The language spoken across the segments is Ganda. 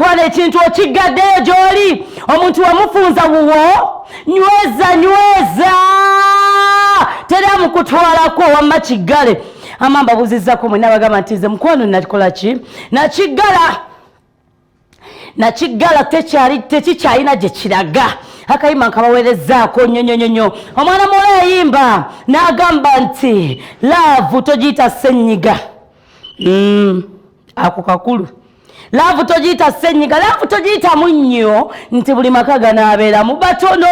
Mukwano, ekintu okiggaddeyo gy'oli, omuntu wamufunza wuwo. Nyweza, nyweza, teri amukutwalako. Wamma kiggale. Ama mbabuuzizzako mwenna bagamba nti nze mukwano nakikola ki? Nakiggala, nakiggala, tekyali, tekikyalina gye kiraga. Akayimba nkabaweerezaako nnyo nnyo nnyo nnyo. Omwana muwala yayimba n'agamba nti love togiyita ssenyiga. Ako kakulu. Love togiyita ssenyiga, love togiyita munnyo, nti buli maka ganaabeeramu batono.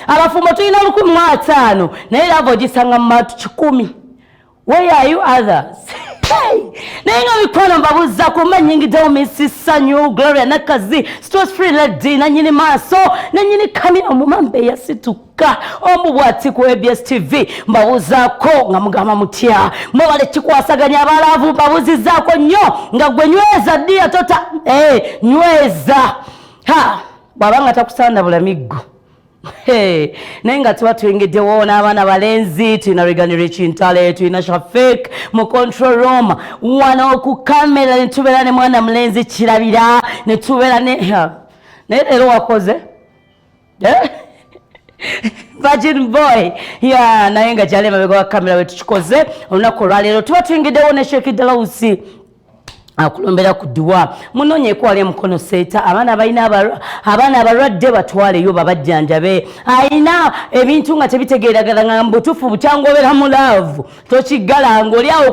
Abafumbo tulina 1050, naye love ogisanga mu bantu 100. Where are you others? Hey! Naye nga mikwano mbabuuzaako, mba nyingiddewo Miss Sanyu Gloria Nakazi, stress free lady, nanyini maaso, nanyini kamera, omumambe yasituka omu bwati ku ABS TV. Mbabuuzaako nga mugamba mutya? Mwebale kikwasaganya aba love. Mbabuuzizaako nnyo nga gwe nyweza ddiya tota. Hey, nyweza ha bw'aba nga takusanda bulamiggo. Hey, naye nga tuba tuyingiddewo n'abaana balenzi, tulina Regan Rich Ntale, tulina Shafik mu control room, wano ku kamera ne tubeera ne mwana mulenzi Kirabira, ne tubeera ne naye leero wakoze, eh? Virgin boy ya, naye nga gyali emabega wa kamera we tukikoze olunaku olwaleero. Tuba tuyingiddewo ne Sheikh Dalausi akulombera ku dduwa. Munoonyeeko wali emukono seeta abaana balina abaana abalwadde, batwaleyo babajjanjabe. Ayina ebintu nga tebitegeeragana, nga mubutuufu bukyangobera mu love tokiggala, ng'oli awo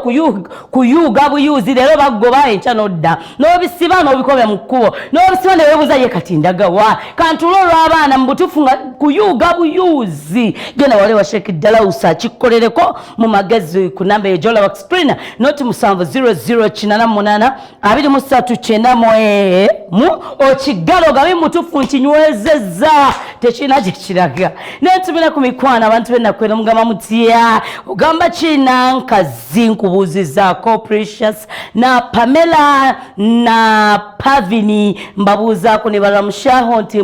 kuyuuga buyuuzi. Leero baggoba, enkya nodda n'obisiba n'obikobya mu kkubo, n'obisiba neweebuuza ye kati ndagawa kantule olw'abaana. Mu butuufu nga kuyuuga buyuuzi. Genda wali wa Sheikh Dalausa akikkolereko mu magezi ku namba eyo gyolaba screen, noti 700 88 23 90 mu okiggala, ogabe mutuufu nkinywezezza, tekirina gye kiraga. Nentumira ku mikwano, abantu b'ennaku eno mugamba mutya? Ogamba kinankazi, nkubuuzizaako Precious na Pamela na Pavini, mbabuuzaako ne balamushaho nti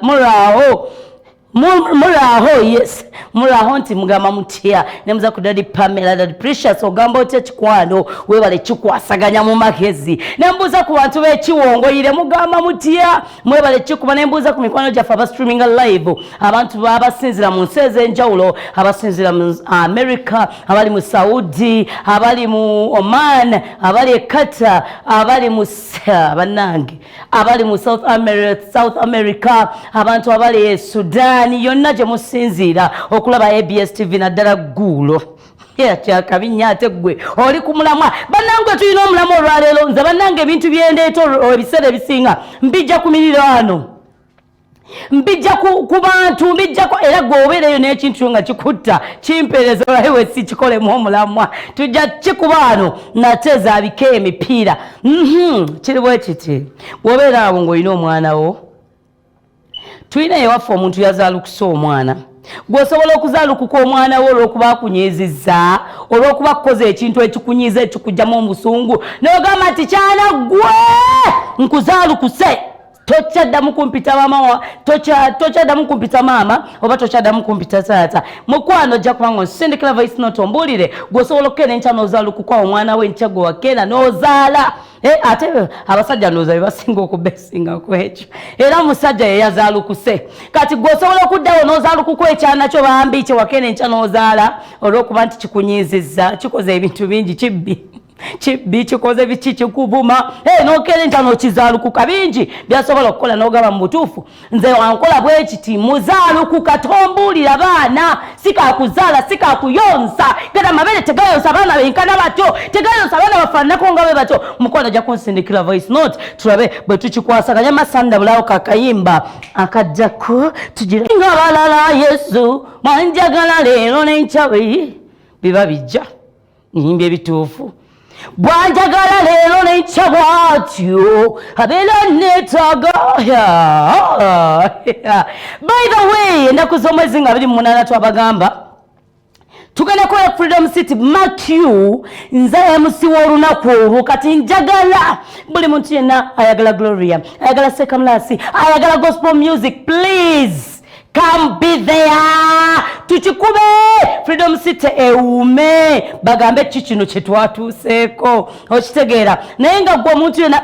muraaho, muraaho, yes, muraaho, nti mugamba mutya? Nemuza ku Daddy Pamela, Daddy Precious, ogamba otya kikwano? Webale kikwasaganya mu magezi. Nembuuza ku bantu b'ekiwongoyire, mugamba mutya? Mwebale kikuba. Nembuuza ku mikwano gyaffe abastreaminga live, abantu abasinzira mu nsi ez'enjawulo, abasinzira mu America, abali mu Saudi, abali mu Oman, abali e Qatar, abali mu bannange abali mu South America, abantu abali e Sudan, yonna gye musinziira okulaba ABS TV, naddala guulo kyakabi nnyo. Ate ggwe oli ku mulamwa. Bannange, tulina omulamwa olwaleero. Nze bannange ebintu byendeeta ebiseera ebisinga mbijja ku miriraano, mbijja ku bantu, mbijjako. Era gwe obeereyo n'ekintu nga kikutta, kimpeereza olabe si kikolemu omulamwa, tujja kikubaano nate zaabike emipiira. Kiri bwe kiti: bw'obeera awo ng'olina omwana wo, tulina ewaffe omuntu yazaalukusa omwana. Gw'osobola okuzaalukuka omwana wo olw'okuba akunyiizizza, olw'okuba kukoza ekintu ekikunyiiza, ekikugjamu omusungu, n'ogamba nti kyana ggwe nkuzaalukuse, tokyaddamu kumpita mama, tokyaddamu kumpita maama oba tokyaddamu kumpita taata. Mukwano, ojja kubanga onsindikira voice note, ombuulire gweosobola okukeera enkya n'ozaalukuka omwana we enkya gwe wakeera n'ozaala. Eh, ate abasajja ndowooza be basinga okubesinga ku ekyo, era omusajja ye yazaalukuse. Kati gwe osobola okuddawo n'ozaalukuka ekyana kyo bambi kyewakeera enkya n'ozaala, olw'okuba nti kikunyiizizza, kikoze ebintu bingi, kibbi kibbi, kikoze biki, kikuvuma, eh, nokeera enkya n'okizaalukuka, bingi byasobola okukola, n'ogamba mu butuufu nze wankola bwe kiti, muzaalukuka, tombuulira baana, sikakuzaala, sikakuyonsa, genda amabere tegayonsa abaana benkana batyo, tegayonsa abaana bafaananako nga bwe batyo. Mukwano, ajja kunsindikira voice note, tulabe bwe tukikwasaganya. Masanda bulawo kakayimba akajjako tugira nga balala. Yesu mwanjagala leero nenkyawe biba bijja nyimba ebituufu. Bwanjagala leero nenkya bwatyo abeera neetaaga. By the way, ennaku z'omwezi nga 28 twabagamba tugenda kukola Freedom City. Mark you, nze MC w'olunaku olwo. Kati njagala buli muntu yenna ayagala Gloria, ayagala Sekamulasi, ayagala gospel music, please come be there, tukikube Freedom City ewume, bagambe ki kino kyetwatuuseeko. Okitegeera? Naye nga gwe omuntu yenna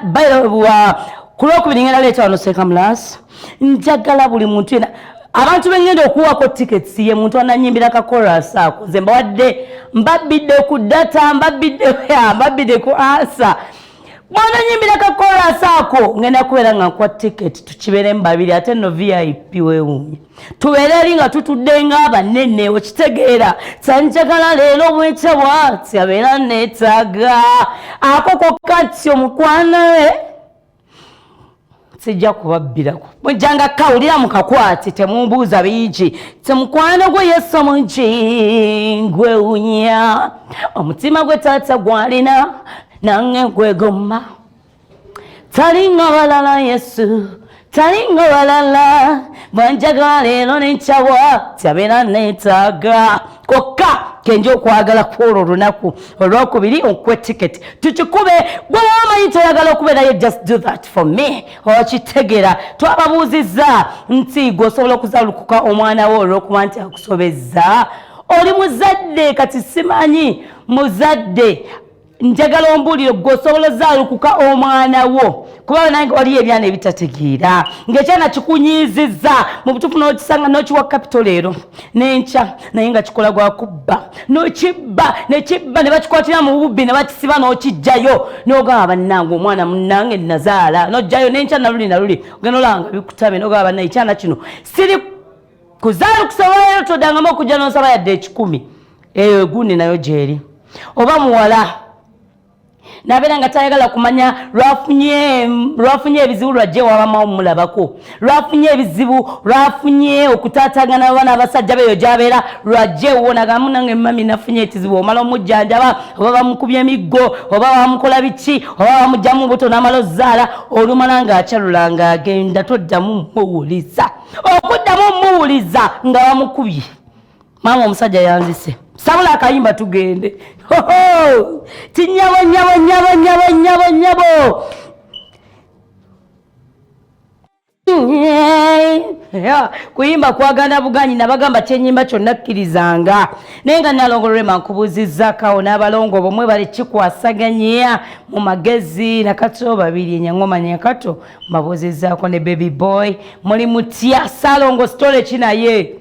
Ku lwokubiri ngenda leeta wano Sekamulasi. Njagala buli muntu yena, abantu bengenda okuwako tickets, ye muntu ananyimbira ka chorus ako. Nze mbawadde, mbabbidde ku data, mbabbidde ku answer. Bw'ananyimbira ka chorus ako, ngenda kubeera nga nkuwa ticket, tukibeeremu babiri, ate nno VIP. Weewuunye, tubeere eri nga tutudde ng'abanene, okitegeera? Tanjagala leero bwetya bwati abeera neetaaga ako kokka nti omukwano we sijja kubabbirako. Mujjanga kawulira mukakwate, temumbuuza bingi. Temukwano gwe Yesu mungi, gwewunya omutima gwe taata gwalina, nange gwegomba. Talinga balala, Yesu talinga balala. Bwanjagala leero nenkyawa, tabeera neetaaga kokka kenja okwagala kwolwo olunaku olwokubiri okuwa tiketi tukikube. Gwe wamanyi toyagala okubeerayo, just do that for me, okitegeera? Twababuuzizza nti gwe osobola okuzalukuka omwana wo olw'okuba nti akusobezza? Oli muzadde, kati simanyi muzadde, njagala ombuulire, gwe osobola ozaalukuka omwana wo? Kuba nange waliyo ebyana ebitategeera, ng'ekyana kikunyiizizza mu butuufu, n'okisanga n'okiwa capital leero n'enkya, naye nga kikola gwa kubba, n'okibba nekibba, ne bakikwatira mu bubbi ne bakisiba, n'okijjayo n'ogamba, "Bannange, omwana munnange nazaala." N'ojjayo n'enkya naluli naluli ogenda olaba nga bikutamye, n'ogamba, "Bannaye, ekyana kino siri kuzaalukusa." Toddangamu okujja n'onsaba yadde 100. Eyo egundi nayo gyeri. Oba muwala nabeera nga tayagala kumanya lwafunye ebizibu, lwajje wabamawo mumulabako, lwafunye ebizibu, lwafunye okutaatagana baba n'abasajja beeyo gyabeera, lwajje ewo nagamu, "Nange mami nafunye ekizibu." Omala omujjanjaba, oba bamukubye emiggo, oba bamukola biki, oba bamugjamu buto, n'amala ozaala, olumala ng'akyalula ng'agenda, toddamu muwuliza. Okuddamu muwuliza nga bamukubye, "Maama, omusajja yanzise." Sabula akayimba tugende. Tinyabo, nyabo, nyabo, nyabo, nyabo, nyabo. Kuyimba kwagana buganyi, nabagamba kyenyimba kyonna kkirizanga. Naye nga Nalongo Rema nkubuuzizaakawo n'abalongo bomwe bali kikwasaganya mu magezi. Nakato babiri enyaŋoma nyakato mbabuuzizaako ne baby boy, muli mutya? Salongo story ki naye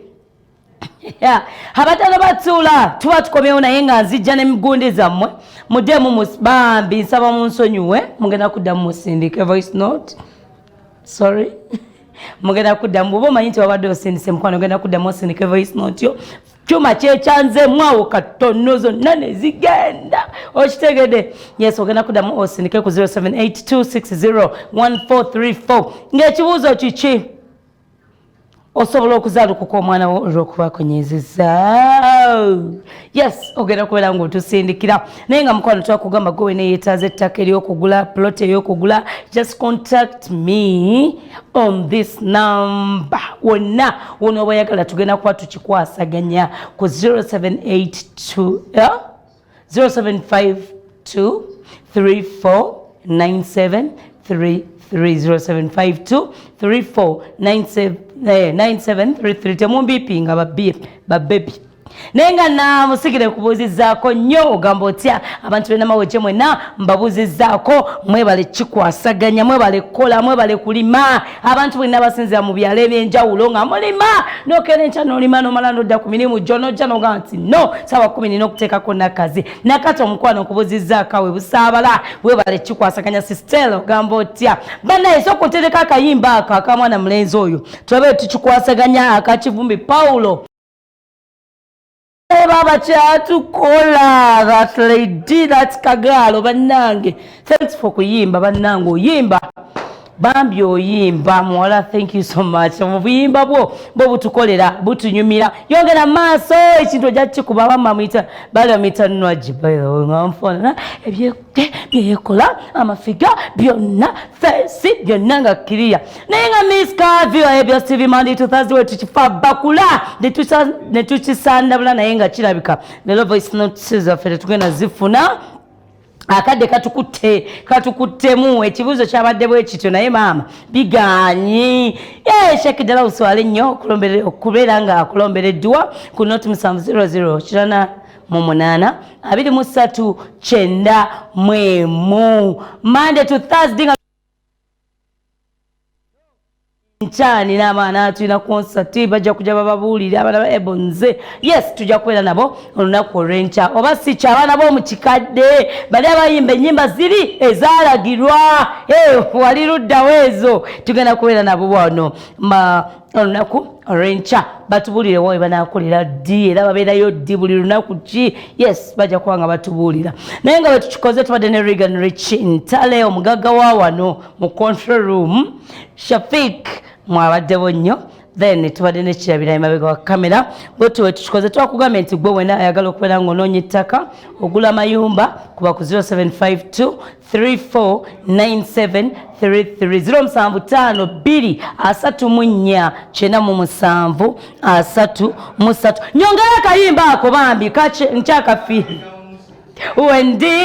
abatano batuula tuba tukomyewo, naye nga nzijja nemigundi zammwe muddemu. Bambi nsaba munsonyiwe, mugenda kuddamu musindike voice note. Sorry, mugenda kuddamu. Bwoba omanyi nti wabadde osindise, mukwano, ogenda kuddamu osindike voice note yo. Kyuma kyekyanzemu awo katono, zonna nezigenda, okitegedde? Yes, ogenda kuddamu osindike ku 0782601434. Ng'ekibuuzo kiki? Osobola okuzaalukuka omwana wo olw'okuba akunyizizza? Yes, ogenda kubeera ng'otusindikira. Naye nga mukwano, twakugamba gwe wena yeetaaza ettaka eryokugula, plot ey'okugula, just contact me on this number. Wonna wona oba oyagala, tugenda kuba tukikwasaganya ku 0782, 0752 34 97 33, 0752 34 9733. Temumbipinga babebi. Naye nga namusigire kubuuzizaako nnyo. Ogamba otya abantu benamaweje? Mwenna mbabuuzizaako. Mwebale kikwasaganya, mwebale kukola, mwebale kulima. Abantu bwenna basinzira mu byalo ebyenjawulo nga mulima, nokeera enkya nolima, nomala nodda ku mirimu gyo, nojja nogamba nti no saawa 10 nina okuteekako nakazi nakati. Omukwano okubuuzizaako awe busaabala, webale kikwasaganya. Sistel, ogamba otya banaye? Sooka otereka akayimba ako akamwana mulenzi oyo, tulabe tukikwasaganya, akakivumbi Paulo. Baba kyatukola that lady, that kagaalo. Bannange, thanks for kuyimba. Bannange, oyimba bambi, oyimba muwala, thank you so much. Obuyimba bwo bwo butukolera, butunyumira. Yongera maaso, ekintu ojja kikuba. Bamamuyita, bali bamuyita Nwagi nga nfaanana, byeyekola, amafiga byonna, face byonna nga kiriya. Naye nga Miss Kavio, ebya TV Monday to Thursday, wetukifa bakula ne tukisandabula. Naye nga kirabika leero voice notes zaffe tetugenda zifuna, akadde katukutte, katukuttemu. Ekibuuzo kyabadde bwe kityo, naye maama biganyi. Sheikh ddala uswale nnyo okubeera nga akulombereddwa ku noti 700 98 23 91, Monday to Thursday nga Nkya nina abaana, tulina konsati, bajja kujja bababuulire. Abaana ba Ebonze, yes, tujja kubeera nabo olunaku olw'enkya, oba si kyo abaana b'omu kikadde bali abayimba ennyimba ziri ezaalagirwa. Wali luddawo ezo, tugenda kubeera nabo wano olunaku olw'enkya, batubuulire wa we banaakolera, ddi, era babeerayo ddi, buli lunaku ki. Yes, bajja kuba nga batubuulira. Naye nga bwe tukikoze, tubadde ne Regan Rich Ntale, omugagga wa wano mu control room, Shafik mwabaddewo nnyo, then tubadde nekirabira emabega wa kamera. Bwe tukikoze, twakugambye nti gwe wena ayagala okubeera ng'onoonya ettaka, ogula amayumba, kuba ku 0752 349733, 0752 34 97 33. Nyongera akayimba ako bambi, nkyakafi wendi.